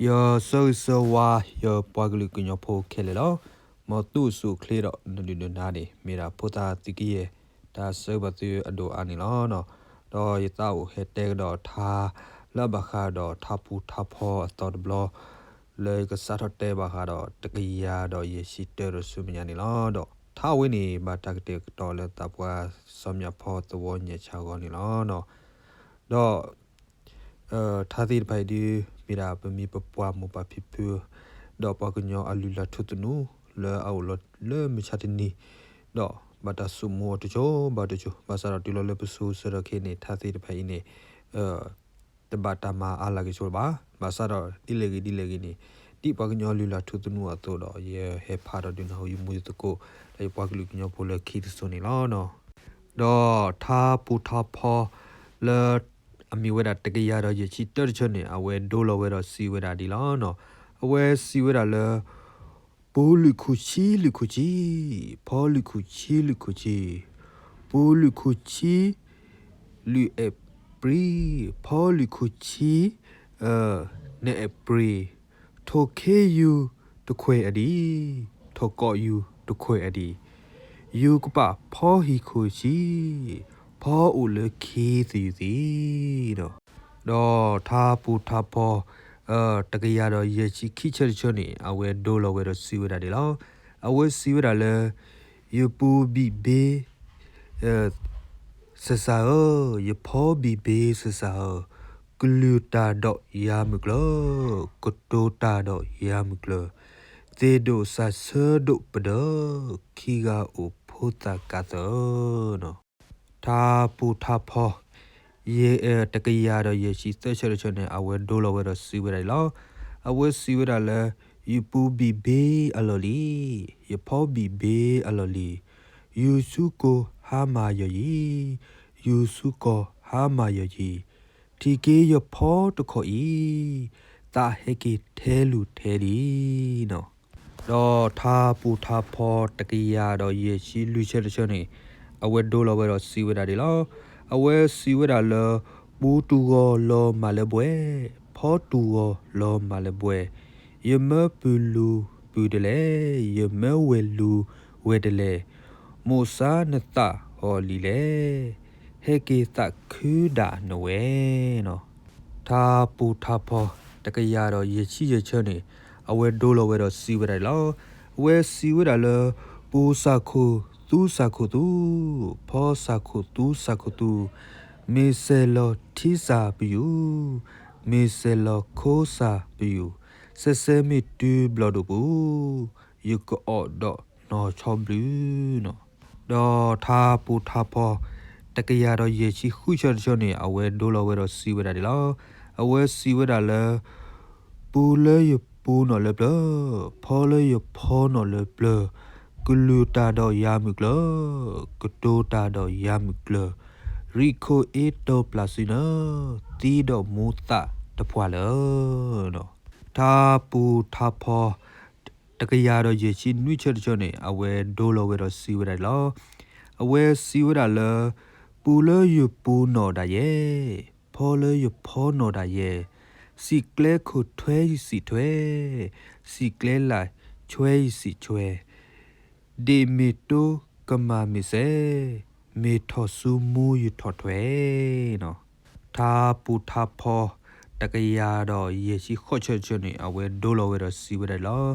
ယဆၢဂ့ၤဆၢဝါ ယပှၤကလုာ်ကညီဖိခဲလၢာ်လီၤ. မ်သုအိၣ်ဆူၣ်အိၣ်ချ့ဒီး နဒုၣ်နဒါန့ၣ် မ့ၢ်ဒၣ်ဖိသၣ်သုကယဲၢ် တၢ်ဆၢဂ့ၤဘၣ်သုအဒိၣ်အါန့ၣ်လီၤ. ဒီးယသးအိၣ်ဟဲတဲကဒီးထါ လၢအဘၣ်ဃးဒီးထါပူၤထါဖီအသီတဘျီ လၢယကစးထီၣ်တဲဘၣ်ဃးဒီး တကယၤဒီးယဲၢ်ဆံတၢတဆၢမဲာ်ညါန့ၣ်လီၤ. ဒီးထါဝဲန့ၣ် ဘၣ်တၢ်ကတဲာ်ကတီၤလၢသးပှၢ်စီၤမၠၣ်ဖီသဝီညါဆၣ်အဂီၢ်န့ၣ်လီၤ. ဒီး ထါသ့ၣ်တဖၣ်အံၤဒုး မ့ၢ်ဒၣ်ပမိၢ်ပပၢ်မိၢ်ပၢ်ဖံဖု ဒီးပှၤကညီအလုၢ်အလၢ်ထူသနူ လၢအအိၣ်လီၤလၢမုၢ်ဆါတနံၤ ဒီးဘၣ်တၢ်ဆိကမိၣ်အီၤတစိၤဘၣ်တစိၤ ဘၣ်ဆၣ်ဒီးတုၤလီၤလၢပစိၤဆၢကတီၢ်ခဲအံၤန့ၣ် ထါသ့ၣ်တဖၣ်အံၤန့ၣ် တဘၣ်တၢ်မၤအါလၢ်က့ၤဆိဘၣ်. ဘၣ်ဆၣ်ဒီးဒ်လဲၣ်ဂ့ၤဒ်လဲၣ်ဂ့ၤန့ၣ် ဒ်ပှၤကညီလုၢ်လၢ်ထူသနူအသိးဒီး ယဟဲဖးဒီးဒုးနၢ်ဟူယမူယသကိး ဒီးယပှၤကလုာ်ကညီဖိလၢခံတစိၤန့ၣ်လီၤ. ဒီးထါပူၤထါဖီလၢ အမ့ၢ်ဝဲဒၣ်တကယၤဒီးယဲၢ်ဆံတၢတဆၢန့ၣ် အဝဲဒိလီၤဝဲဒီးစံးဝဲဒၣ်ဒ်လီၤ. အဝဲစံးဝဲဒၣ်လၢ ပူၤလုာ်ခိၣ်ဆံလုာ်ခိၣ်ဆံ, ဖီလုာ်ခိၣ်ဆံလုာ်ခိၣ်ဆံ, ပူၤလုာ်ခိၣ်ဆံ လုာ်အဲးပြံ, ဖီလုာ်ခိၣ်ဆံ နအဲးပြံ, ထိၣ်ခ့ယူၤတခွဲးအဒံး, ထိၣ်ကိးယူၤတခွဲးအဒံး, ယူၤကပာ်ဖီဟံၣ်ခိၣ်ဆံ, ဖီအိၣ်လၢခ့သယုၢ်သံ. ဒီးထါပူၤထါဖီ တကယၤဒီးယဲၢ်ဆံခံဆၢတဆၢန့ၣ် အဝဲဒိလီၤဝဲဒီးစံးဝဲဒၣ်ဒ်လီၤ. အဝဲစံးဝဲဒၣ်လၢ ယပူၤဘံၣ်ဘ့ စၢ်စၢ်ဧၢ, ယဖီဘံၣ်ဘ့စၢ်စၢ်ဧၢ, ကလုၢ်တၢ်ဒီးယၤမုၢ်ကျၢၤ, ကတိၤတၢ်ဒီးယၤမုၢ်ကျၢၤ, သ့ၣ်ဒိၣ်စၢ်ဆၢဒိၣ်ပဒၢး, ခံဂၤအိၣ်ဖိသၣ်ကးသၢ. ထါပူၤထါဖီ တကယၤဒီးယဲၢ်ဆံသၢဆၢတဆၢန့ၣ် အဝဲဒိလီၤဝဲဒီးစံးဝဲဒၣ်ဒ်လီၤ. အဝဲစံးဝဲဒၣ်လၢ ယပူၤဘံၣ်ဘ့အလီၢ်လံၤ, ယဖီဘံၣ်ဘ့အလီၢ်လံၤ, ယူၤဆူကိၢ်ဟါမၢ်ယီၤယံၤ, ယူၤဆူကိၢ်ဟါမၢ်ယီၤယံၤ, ထံၣ်က့ၤယဖီတခီအံၤ, သးဟဲက့ၤထဲလူၢ်ထဲဒံး. ဒီးထါပူၤထါဖီတကယၤဒီးယဲၢ်ဆံလွံၢ်ဆၢတဆၢန့ၣ် အဝဲဒိလီၤဝဲဒီးစံးဝဲဒၣ်ဒ်လီၤ. အဝဲစံးဝဲဒၣ်လၢ ပူၤတူၢ်ဂီၤလီၤမၢ်လၢဘှဲၣ်, ဖီတူၢ်ဂီၤလီၤမၢ်လၢဘှဲၣ်, ယမၢပုၢ်လူၤပုၢ်ဒ်လဲၣ်, ယမၢဝဲၢ်လူၤဝဲၢ်ဒ်လဲၣ်, မိၢ်ဆါနသးအီၤလံလဲၣ်, ဟဲက့ၤသးခုဒၣ်နဝဲ. ထါပူၤထါဖီတကယၤဒီးယဲၢ်ဆံယဲၢ်ဆၢန့ၣ် အဝဲဒိလီၤဝဲဒီးစံးဝဲဒၣ်ဒ်လီၤ. အဝဲစံးဝဲဒၣ်လၢ ပူၤစၢ်ခိၣ်သူစၢ်ခိၣ်သူ, ဖီစၢ်ခိၣ်သူစၢ်ခိၣ်သူ, မ့ၢ်စဲၤလီၤထံစၢ်ပယူာ်, မ့ၢ်စဲၤလီၤခိစၢ်ပယူာ်, စဲးစဲးမ့ၢ်တုၤဘျီၣ်ဒိၣ်ပူၤ, ယကအီၣ်ဒီးနီၢ်ဆီဘျုး. ဒီးထါပူၤထါဖီတကယၤဒီးယဲၢ်ဆံဃုဆၢတဆၢန့ၣ် အဝဲဒိလီၤဝဲဒီးစံးဝဲဒၣ်ဒ်လီၤ. အဝဲစံးဝဲဒၣ်လၢ ပူၤလၢယပူၤနီၣ်လၢပျၢၤ, ဖီလၢယဖီနီၣ်လၢပျၢၤ, ကလုၢ်တၢ်ဒီးယၤမုၢ်ကျၢၤ, ကတိၤတၢ်ဒီးယၤမုၢ်ကျၢၤ, ရံးခိၣ်အ့တီပျၢ်စုနၢ, သံဒီးမူသးတပှၢ်လၢ ထါပူၤထါဖီ တကယၤဒီးယဲၢ်ဆံနွံဆၢတဆၢန့ၣ် အဝဲဒိလီၤဝဲဒီးစံးဝဲဒၣ်လီၤ. အဝဲစံးဝဲဒၣ်လၢ ပူၤလၢယပူၤနီၣ်ဒၣ်ယဲ, ဖီလၢယဖီနီၣ်ဒၣ်ယဲ, စံးကျဲခိၣ်ထွဲယစံးထွဲ, စံးကျဲလၢ်ဆွဲယစံးဆွဲ, ဒ့ၣ်မ့ၢ်တိကမၣ်မ့ၢ်စဲ, မ့ၢ်ထီၣ်ဆူမူယထီၣ်ထွဲ. ထါပူၤထါဖီ တကယၤဒီးယဲၢ်ဆံဃိးဆၢတဆၢန့ၣ် အဝဲဒိလီၤဝဲဒီးစံးဝဲဒၣ်လီၤ.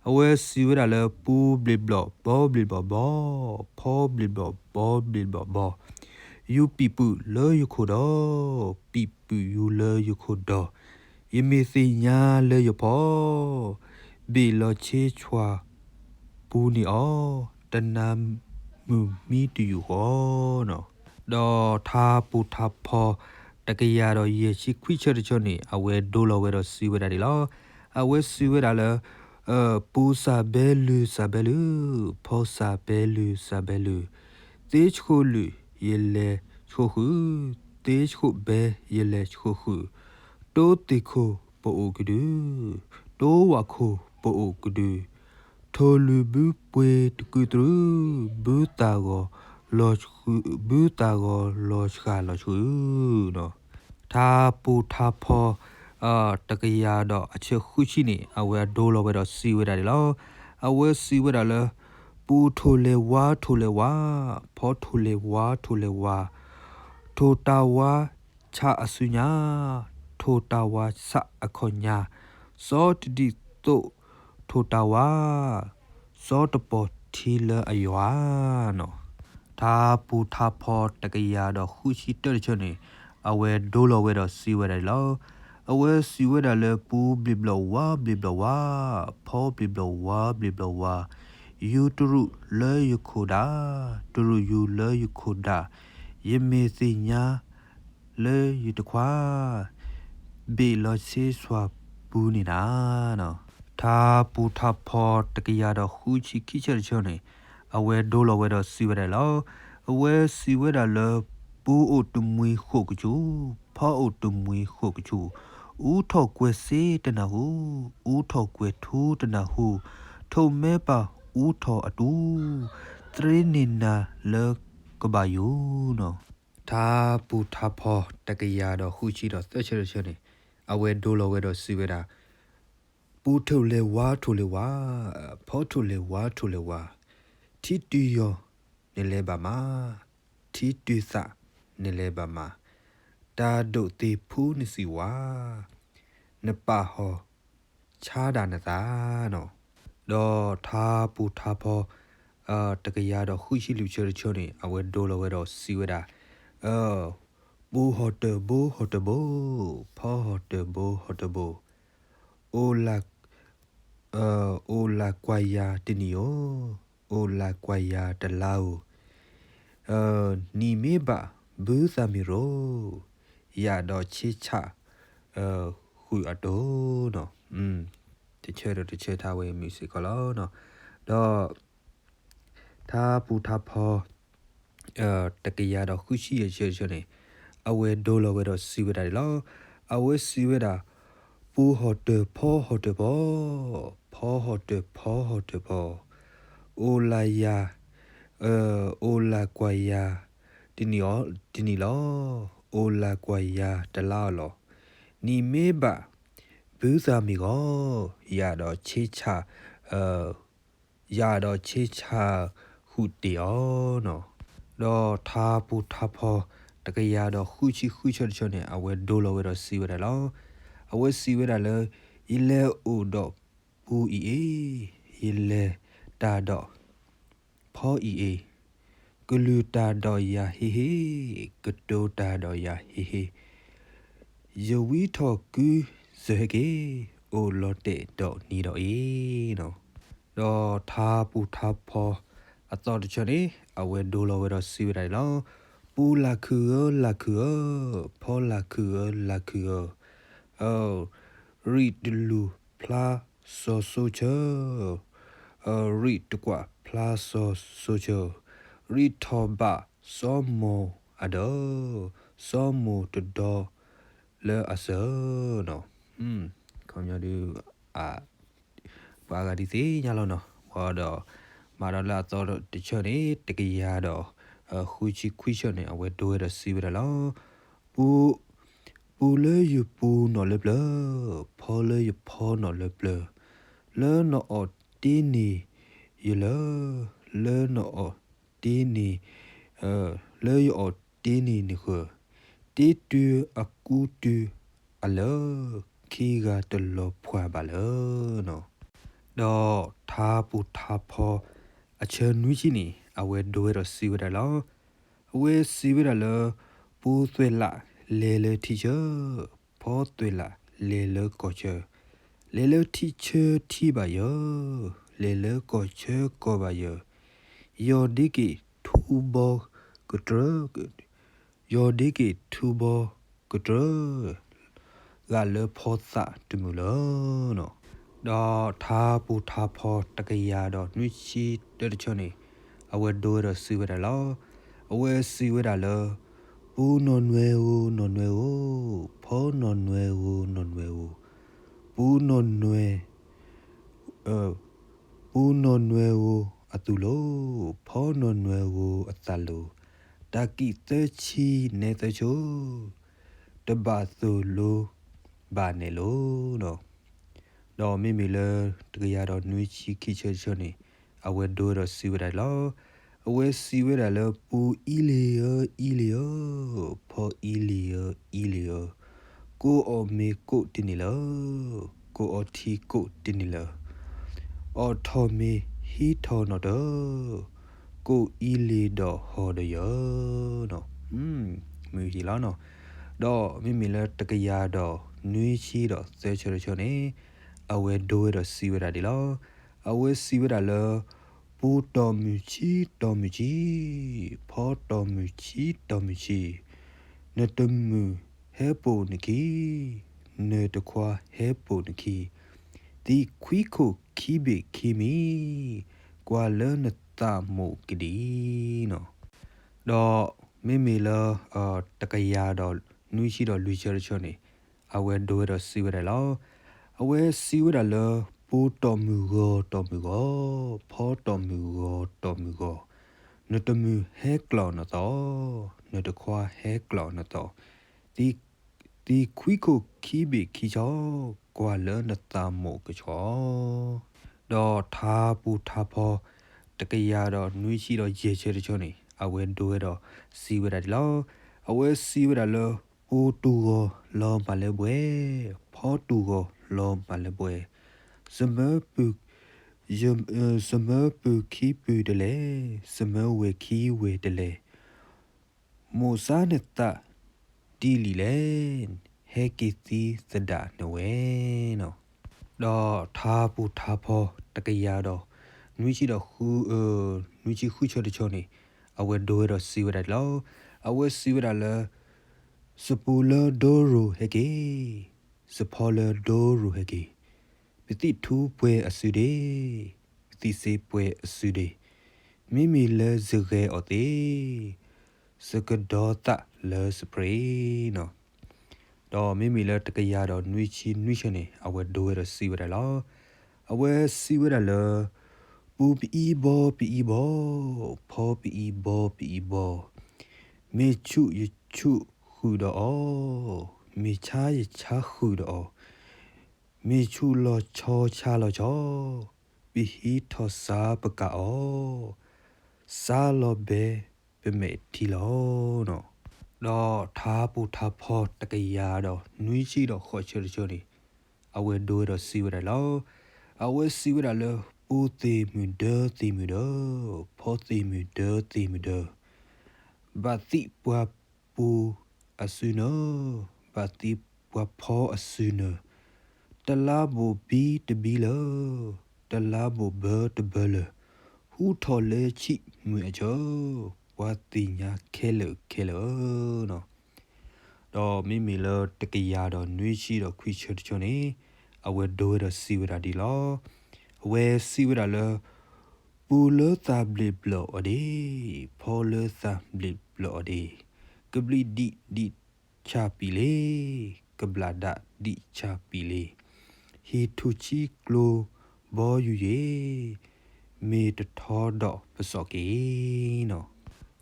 အဝဲစံးဝဲဒၣ်လၢ ပူၤဘျ့းဘျီၣ်ဘီဘျ့းဘျီၣ်ဘီ, ဖီဘျ့းဘျီၣ်ဘီဘျ့းဘျီၣ်ဘီ, ယူၤပံာ်ပုာ်လၢယခိၣ်ဒီး, ပံာ်ပုာ်ယူၤလၢယခိၣ်ဒီး, ယမ့ၢ်သ့ၣ်ညါလၢယဖီ ဘ့ၣ်လီၤဆ့ဆွၣ်ပူၤန့ၢ်အီၤ, တနၤမုၢ်မံတယူာ်ဃီ. ဒီးထါပူၤထါဖီ တကယၤဒီးယဲၢ်ဆံခွံဆၢတဆၢန့ၣ် အဝဲဒိလီၤဝဲဒီးစံးဝဲဒၣ်ဒ်လီၤ. အဝဲစံးဝဲဒၣ်လၢ ပူၤစၢ်ဘဲလုၢ်စၢ်ဘဲလုၢ်, ဖီစၢ်ဘဲလုၢ်စၢ်ဘဲလုၢ်, သ့ဆှိးလုၢ်ယလဲၤဆှိးဃုာ်, သ့ဆှိးဘဲယလဲၤဆှိးဃုာ်, တိသ့ၣ်ခိၣ်ပအိၣ်ကဒု, တိဝၣ်ခိၣ်ပအိၣ်ကဒု, ထိၣ်လုၢ်ဘုပှ့ၤတကုတြူး, ဘုသၣ်ဂီၤလီၤဆှု, ဘုသၣ်ဂီၤလီၤဆှၣ်လီၤဆှုာ်. ထါပူၤထါဖီ တကယၤဒီးအဆၢဃုဆံန့ၣ် အဝဲဒိလီၤဝဲဒီးစံးဝဲဒၣ်န့ၣ်လီၤ. အဝဲစံးဝဲဒၣ်လၢ ပူၤထိၣ်လဲၤဝါထိၣ်လဲၤဝါ, ဖီထိၣ်လဲၤဝါထိၣ်လဲၤဝါ, ထိၣ်တၢ်ဝါဆးအစုညါ, ထိၣ်တၢ်ဝါဆးအခီၣ်ညါ, စီၤတဒံၣ်သိးထိၣ်တၢ်ဝါ, စီၤတပီၢ်ထံလၢအယွၤနီၤ. ထါပူၤထါဖီတကယၤဒီးဃုဆံတၢတဆၢန့ၣ် အဝဲဒိလီၤဝဲဒီးစံးဝဲဒၣ်န့ၣ်လီၤ. အဝဲစံးဝဲဒၣ်လၢ ပူၤဘျ့းဘျီၣ်ဝါဘျ့းဘျီၣ်ဝါ, ဖီဘျ့းဘျီၣ်ဝါဘျ့းဘျီၣ်ဝါ, ယူၤတရူးလၢယခိၣ်ဒၣ်, တရူးယူၤလၢယခိၣ်ဒၣ်, ယမ့ၢ်သ့ၣ်ညါ လၢယတခွါ, ဘ့ၣ်လီၤဆ့စွၣ်ပူၤန့ၣ်နၤ. ထါပူၤထါဖီတကယၤဒီးဃုဆံခံဆၢတဆၢန့ၣ် အဝဲဒိလီၤဝဲဒီးစံးဝဲဒၣ်လီၤ. အဝဲစံးဝဲဒၣ်လၢ ပူၤအိၣ်တမှံၤဃိးကဆူၣ်, ဖီအိၣ်တမှံၤဃိးကဆူၣ်, အူထီၣ်ကွဲၤစ့တနၢ်ဟူ, အူထီၣ်ကွဲၤထူတနၢ်ဟူ, ထိၣ်မဲပၢ်အူထီၣ်အတူ, သရ့န့ၢ်နၤလၢကဘၣ်ယိာ်နီၤ. ထါပူၤထါဖီတကယၤဒီးဃုဆံဒီးသၢဆၢတဆၢန့ၣ် အဝဲဒိလီၤဝဲဒီးစံးဝဲဒၣ်, ပူၤထိၣ်လဲၤဝါထိၣ်လဲၤဝါ, ဖီထိၣ်လဲၤဝါထိၣ်လဲၤဝါ, ထံတုၤယီၤနလဲၤဘၣ်မး, ထံတုၤသးနလဲၤဘၣ်မး, တၢ်ဒိၣ်သ့ၣ်ဖူနစံးဝါ, နပာ်ဟီၣ် ဆါဒၣ်နသးနီၤ. ဒီးထါပူၤထါဖီ တကယၤဒီးဃုဆံလွံၢ်ဆၢတဆၢန့ၣ် အဝဲဒိလီၤဝဲဒီးစံးဝဲဒၣ်, ပူၤဟီၣ်တၢၢ်ဘိဟီၣ်တၢၢ်ဘိ, ဖီဟီၣ်တၢၢ်ဘိဟီၣ်တၢၢ်ဘိ, အိၣ်လၢ အိၣ်လၢကွၢ်ယၤတနံၤဧိၤ, အိၣ်လၢကွၢ်ယၤတလါဧိၤ, နံၣ်မ့ၢ်ဘၣ်ဘုသးမ့ၢ်ရိၤ, ယၤဒီးဆ့ဆၣ် ဃုာ်အဒိနီၤ. တဆၢဒီးတဆၢထါဝဲမုာ်စ့ၢ်ကီးလီၤ. ဒီး ထါပူၤထါဖီ တကယၤဒီးဃုဆံယဲၢ်ဆၢတဆၢန့ၣ် အဝဲဒိလီၤဝဲဒီးစံးဝဲဒၣ်န့ၣ်လီၤ. အဝဲစံးဝဲဒၣ်, ပူၤဟီၣ်တၢၢ်ဖီဟီၣ်တၢၢ်ဖီ, ဖီဟီၣ်တၢၢ်ဖီဟီၣ်တၢၢ်ဖီ, အိၣ်လၢယၤ အိၣ်လၢကွၢ်ယၤ တနံၤလီၤ, အိၣ်လၢကွၢ်ယၤတလါအီၤလီၤ. နံၣ်မ့ၢ်ဘၣ်ဘုသးမ့ၢ်ဂီၤ, ယၤဒီးဆ့ဆၣ် ယၤဒီးဆ့ဆၣ်ဃုာ်တ့ၢ်အီၤနီၤ. ဒီးထါပူၤထါဖီ တကယၤဒီးဃုဆံဃုဆၢတဆၢန့ၣ် အဝဲဒိလီၤဝဲဒီးစံးဝဲဒၣ်လီၤ. အဝဲစံးဝဲဒၣ်လၢ ယလဲၤအိၣ်ဒီးပူၤအံၤအ့, ယလဲၤတၢ်ဒီးဖီအံၤအ့, ကလုၢ်တၢ်ဒီးယၤဟ့ဟ့, ကတိၤတၢ်ဒီးယၤဟ့ဟ့, ယဝံထီၣ်ကုစၢၤဟဲက့ၤ, အိၣ်လီၤတဲာ်ဒီးနံၤဒီးအ့နီၤ. ဒီးထါပူၤထါဖီအသီတဆၢန့ၣ် အဝဲဒိလီၤဝဲဒီးစံးဝဲဒၣ်န့ၣ်လီၤ. ပူၤလၢ်ခုၣ်ဧၢလၢ်ခုၣ်ဧၢ, ဖီလၢ်ခုၣ်ဧၢလၢ်ခုၣ်ဧၢ, ရံၣ်တလူၢ်ဖျါစီၤစိဆၢ, ရံၣ်တကွၢ်ဖျါစီၤစိဆၢ, ရံၣ်ထီၣ်ဘၣ်စီၤမိၤအဒီး, စီၤမိၤတဒီလၢအစၢၤနီၤ. ခီပညီဒုး ပှၤဂၤဒ်သ့ၣ်ညါလီၤနီၤ. ဝံၤဒီး မၤဒီးလၢအသီတဆၢန့ၣ် တကယၤဒီး ဃုဆံခွံဆၢန့ၣ် အဝဲဒိဝဲဒီးစံးဝဲဒၣ်လီၤ. ပူၤ, ပူၤလၢယပူၤနီၣ်လၢပျၢၤ, ဖီလၢယဖီနီၣ်လၢပျၢၤ, လၢနအီၣ်တ့န့ၢ်ယလၢ, လၢနအီၣ်တ့န့ၢ် လၢယအီၣ်တ့န့ၢ်နဃၢၤ, တ့တုၤအကူတုၤအလၢ, ခံဂၤတလီၤဖှၣ်ဘၣ်လၢၤနီၤ. ဒီးထါပူၤထါဖီအဆၢနွံဆံန့ၣ် အဝဲဒိဝဲဒီးစံးဝဲဒၣ်လီၤ. အဝဲစံးဝဲဒၣ်လၢ ပူၤသွဲၣ်လးလဲၤလၢထံဆၢ, ဖီသွဲၣ်လးလဲၤလၢကီၢ်ဆၢ, လဲၤလၢထံဆၢထံဘၣ်ယၢၤ, လဲၤလၢကီၢ်ဆၢကီၢ်ဘၣ်ယၢၤ, ယီၢ်ဒ့က့ၤထူဘီကတြၢ, ယီၢ်ဒ့က့ၤထူဘီကတြၢ, ဂာ်လၢဖီသးတမုာ်လၢၤနီၤ. ဒီးထါပူၤထါဖီတကယၤဒီးနွံဆံတၢတဆၢန့ၣ် အဝဲဒိဝဲဒီးစံးဝဲဒၣ်လီၤ. အဝဲစံးဝဲဒၣ်လၢ ပူၤနီၢ်နွဲဧိၤနီၢ်နွဲဧိၤ, ဖီနီၢ်နွဲဧိၤနီၢ်နွဲဧိၤ, ပူၤနီၢ်နွဲ ပူၤနီၢ်နွဲဧိၤအသူၣ်လိၤ, ဖီနီၢ်နွဲဧိၤအသးလိၤ, တၢ်ကံၣ်သၢဆံနဲသၢဆိ, တဘၣ်သိၣ်လိ ဘၣ်နဲၣ်လိၤနီၤ. ဒီးမ့မ့ၢ်လၢတကယၤဒီးနွံဆံခံဆၢတဆၢန့ၣ် အဝဲဒိဝဲဒီးစံးဝဲဒၣ်လီၤ. အဝဲစံးဝဲဒၣ်လၢ ပူအံလ့ၤဧၢ အံလ့ၤဧၢ, ဖီအံလ့ၤဧၢ အံလ့ၤဧၢ, ကိးအီၣ်မ့ၤကိးတန့ၢ်လၢၤ, ကိးအီထံကိးတန့ၢ်လၢၤ, အီၣ်ထီၣ်မ့ၤဟံးထီၣ်နီၣ်တၢၤ, ကိးအံလ့ၤဒီးဟီၣ်ဒီးယၢၤနီၤ. မုၢ်ဟံၣ်လီၤနီၤ. ဒီးမ့မ့ၢ်လၢတကယၤဒီးနွံဆံဒီးသၢဆၢတဆၢန့ၣ် အဝဲဒိဝဲဒီးစံးဝဲဒၣ်ဒ်လီၤ. အဝဲစံးဝဲဒၣ်လၢ ပူတီၢ်မုၢ်ဆံတီၢ်မုၢ်ဆံ, ဖီတီၢ်မုၢ်ဆံတီၢ်မုၢ်ဆံ, နတမုၢ်ဟဲပိာ်နခံ, နတခွါဟဲပိာ်နခံ, သံးခွံခိၣ်ခံဘ့ၣ်ခံမံၤ, ကွၢ်လၢနသးမိၣ်ကဒံနီၤ. ဒီးမ့မ့ၢ်လၢ တကယၤဒီးနွံဆံဒီးလွံၢ်ဆၢတဆၢန့ၣ် အဝဲဒိဝဲဒီးစံးဝဲဒၣ်လီၤ. အဝဲစံးဝဲဒၣ်လၢ ပူတီၢ်မုၢ်ဂီၤတီၢ်မုၢ်ဂီၤ, ဖီတီၢ်မုၢ်ဂီၤတီၢ်မုၢ်ဂီၤ, နတမုၢ်ဟဲကျီၣ်နသီ, နတခွါဟဲကျီၣ်နသီ, သံးခွံခိၣ်ခံဘ့ၣ်ခံဆီ, ကွၢ်လၢနသးမိၣ်ကဆှီ. ဒီးထါပူၤထါဖီ တကယၤဒီးနွံဆံဒီးယဲၢ်ဆၢတဆၢန့ၣ် အဝဲဒိဝဲဒီးစံးဝဲဒၣ်ဒ်လီၤ. အဝဲစံးဝဲဒၣ်လၢ ပူတူၢ်ဂီၤလီၤမၢ်လၢဘှဲ, ဖီတူၢ်ဂီၤလီၤမၢ်လၢဘှဲ, စမၢပုၢ်ခံပုၢ်တလဲၣ်, စမၢဝဲၢ်ခံဝဲၢ်တလဲၣ်, မိၢ်စါနသးဒ်လံၤလဲၣ်, ဟဲက့ၤသံသဒၣ်နဝဲနီၤ. ဒီးထါပူၤထါဖီ တကယၤဒီး နွံဆံဒီး နွံဆံဃုဆၢတဆၢန့ၣ် အဝဲဒိဝဲဒီးစံးဝဲဒၣ်ဒ်လီၤ. အဝဲစံးဝဲဒၣ်လၢ စပူၤလၢဒိရိၤဟဲက့ၤ, စဖီလၢဒိရိၤဟဲက့ၤ, ပသံၣ်ထူပှဲၤအစုဒ့ၣ်, ပသံၣ်စ့ပှဲၤအစုဒ့ၣ်, မ့မ့ၢ်လၢစဂဲၤအီၤသ့, စကဒီသၣ်လၢစပရ့ၤနီၤ. ဒီးမ့မ့ၢ်လၢတကယၤဒီးနွံဆံနွံဆၢန့ၣ် အဝဲဒိဝဲဒီးစံးဝဲဒၣ်လီၤ. အဝဲစံးဝဲဒၣ်လၢ ပူပအံဘီပအံဘီ, ဖီပအံဘီပအံဘီ, မ့ၢ်ဆူၣ်ယဆူၣ်ဃုာ်ဒီးအီၤ, မ့ၢ်ဆါယဆါဃုာ်ဒီးအီၤ, မ့ၢ်ဆူၣ်လီၤဆီဆါလီၤဆီ, ပဟံးထီၣ်စါပကးအီၤ, စါလီၤဘဲပမဲာ်ထံလီၤနီၤ. ဒီးထါပူၤထါဖီတကယၤဒီးနွံဆံဒီးဃိးဆၢတဆၢန့ၣ် အဝဲဒိဝဲဒီးစံးဝဲဒၣ်လီၤ. အဝဲစံးဝဲဒၣ်လၢ ပူသ့ၣ်မုၢ်ဒၢသ့ၣ်မုၢ်ဒၢ, ဖီသ့ၣ်မုၢ်ဒၢသ့ၣ်မုၢ်ဒၢ, ဘၣ်သံပှၤပူၤအစုနၢ, ဘၣ်သံပှၤဖီအစုနၢ, တလါဘိၣ်ဘံတဘံလၢ, တလါဘိၣ်ဘၢတဘၢလၢ, ဟူထီၣ်လၢဆံးမုၢ်အဆၢ, ပှၤသ့ၣ်ညါခဲလၢာ်ခဲလၢာ်နီၤ. ဒီးမ့မ့ၢ်လၢတကယၤဒီးနွံဆံဒီးခွံဆၢတဆၢန့ၣ် အဝဲဒိဝဲဒီးစံးဝဲဒၣ်ဒ်လီၤ. အဝဲစံးဝဲဒၣ်လၢ ပူလၢသးဘျ့းဘျၢၣ်အီၤဒ့ၣ်, ဖီလၢသးဘျ့းဘျၢၣ်အီၤဒ့ၣ်, ကဘျံးဒံးဒံးဆၣ်ပံာ်လ့ၤ, ကဘျးဒးဒံးဆၣ်ပံာ်လ့ၤ, ဟံၣ်ထူၣ်ဆံကျိဘီယူၤယ့ၤ, မ့ၢ်တထီဒီးပစီၣ်က့ၤနီၤ.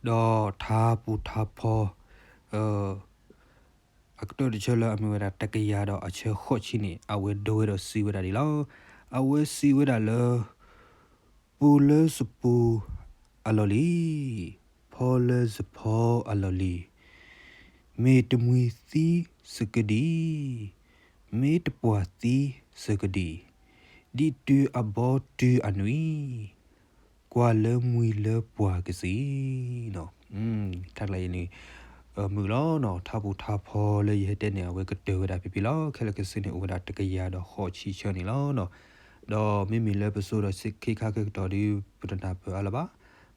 ဒီးထါပူၤထါဖီ အကတၢၢ်တဆၢလၢအမ့ၢ်ဝဲဒၣ်တကယၤဒီးအဆၢဃိးဆံန့ၣ် အဝဲဒိဝဲဒီးစံးဝဲဒၣ်ဒ်လီၤ. အဝဲစံးဝဲဒၣ်လၢ ပူလၢစပူၤအလီၢ်လံၤ, ဖီလၢစဖီအလီၢ်လံၤ, မ့ၢ်တမှံၤသံစကဒံၣ်, မ့ၢ်တပှၢ်သံစကဒံၣ်, ဒ်တုၤအဘီတုၤအနွံ, ကွၢ်လၢမှံလၢပှၢ်ကစံးနီၤ. ထါကျါအံၤန့ၣ် မုာ်လီၤနီၤ, ထါပူၤထါဖီလၢယဟဲတဲန့ၣ် အဝဲကတၢၢ်ဝဲဒၣ်ဖံဖံလီၤ. ခဲလၢာ်ခဲဆ့န့ၣ် အိၣ်ဝဲဒၣ်တကယၤဒီးဃိးဆံဆၢန့ၣ်လီၤနီၤ. ဒီးမ့မ့ၢ်လၢပစိၤဒီးဆ့ခ့ခါခဲကတီၢ်ဒီး ပတနၢ်ပၢၢ်အါလၢၤဘၣ်.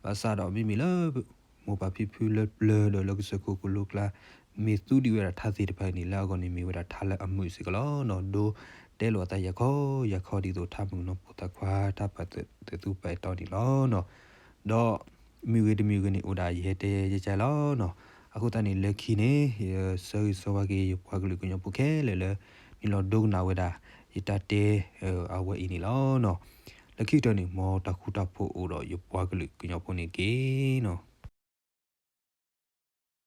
ဘၣ်ဆၣ်ဒီးမ့မ့ၢ်လၢ မိၢ်ပၢ်ဖံဖုလၢပျၢၤဒီးလၢကစၢၢ်ခိၣ်ကလိကျါ မ့ၢ်သူဒံးဝဲဒၣ်ထါသ့ၣ်တဖၣ်အံၤန့ၣ် လၢအဂီၢ်န့ၣ်မ့ၢ်ဝဲဒၣ်ထါလၢအမုာ်စ့ၢ်ကီးလီၤနီၤ. ဒိတဲလိာ်အသးယၤခီယၤခီဒ်သိးထါမုာ်နီၢ်ပိၢ်သးခွါ တၢ်ပာ်သုသူပာ်အဲၣ်တီန့ၣ်လီၤနီၤ. ဒီးမ့ၢ်ဂ့ၤတမ့ၢ်ဂ့ၤန့ၣ် အိၣ်ဒၣ်ယဟဲတဲယကၢလီၤနီၤ. အဃိသတးန့ၣ် လၢခံန့ၣ် ယဆၢဂ့ၤဆၢဝါက့ၤ ယပှၤကလုာ်ကညီဖိခဲလၢာ်လၢ နုာ်လီၤဒိကနၣ်ဝဲဒၣ် ယတၢ်တဲ အဝဲအံၤန့ၣ်လီၤနီၤ. လၢခံကတၢၢ်န့ၣ် မ်တၢ်ဃူတၢ်ဖိးအိၣ်ဒီးယပှၤကလုာ်ကညီဖိန့ၣ်တက့ၢ်နီၤ.